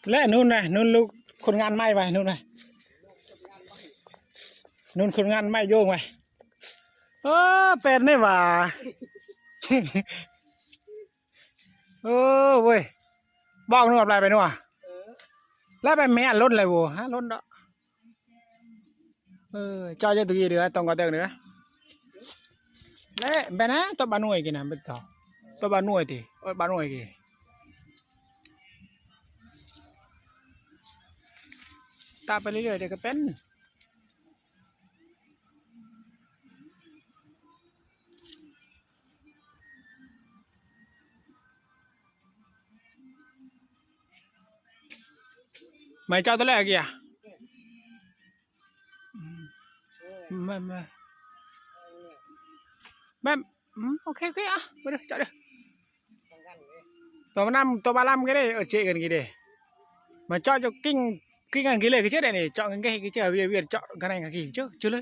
ແລະ ນູນນະ ນູນລູກຄົນງານໃໝ່ໄວ້ ນູນນະ ນູນຄົນງານໃໝ່ໂຍງໄວ້. ເອີ ແປນໄດ້ຫວາ. ເອີເວີຍ ບອກນວດໄປ ໄປນວດ ເອີ ແລ້ວໄປແມ່ນລົ້ນເລີຍໂວ ຮະ ລົ້ນດອກ. ເອີ ເຈາະຢູ່ຕົວກີ້ເດີ ຕ້ອງກໍເຕີງເດີ ແລະ ແບນນະ ຕົວບານຫນວຍກີ້ນະ ເປັນເຈົ້າ ຕົວບານຫນວຍຕິ ເອີ ບານຫນວຍກີ້ ຕາໄປເລື້ອຍໆ ດຽວກໍເປັນ. ໄໝເຈົ້າຕົວແລກກີ້ອະ ແມ່ນ ແມ່ນ ແມ່ນ ອືມ ໂອເຄ ໂອເຄ ອ່ະ ໄປເດີ ເຈາະເດີ ຕົວມານຳ ຕົວມາລຳກັນເດ້ ເອີ ເຈະກັນກີ້ເດ້ ມາເຈາະຢູ່ກິ່ງ ກິ່ງກັນກີ້ເລີຍ ຄືເຈະໄດ້ນີ້ ເຈາະກັນກີ້ ຄືເຈະ ວຽນ ວຽນ ເຈາະກັນໃນກີ້ ເຈາະ ເຈາະເລີຍ.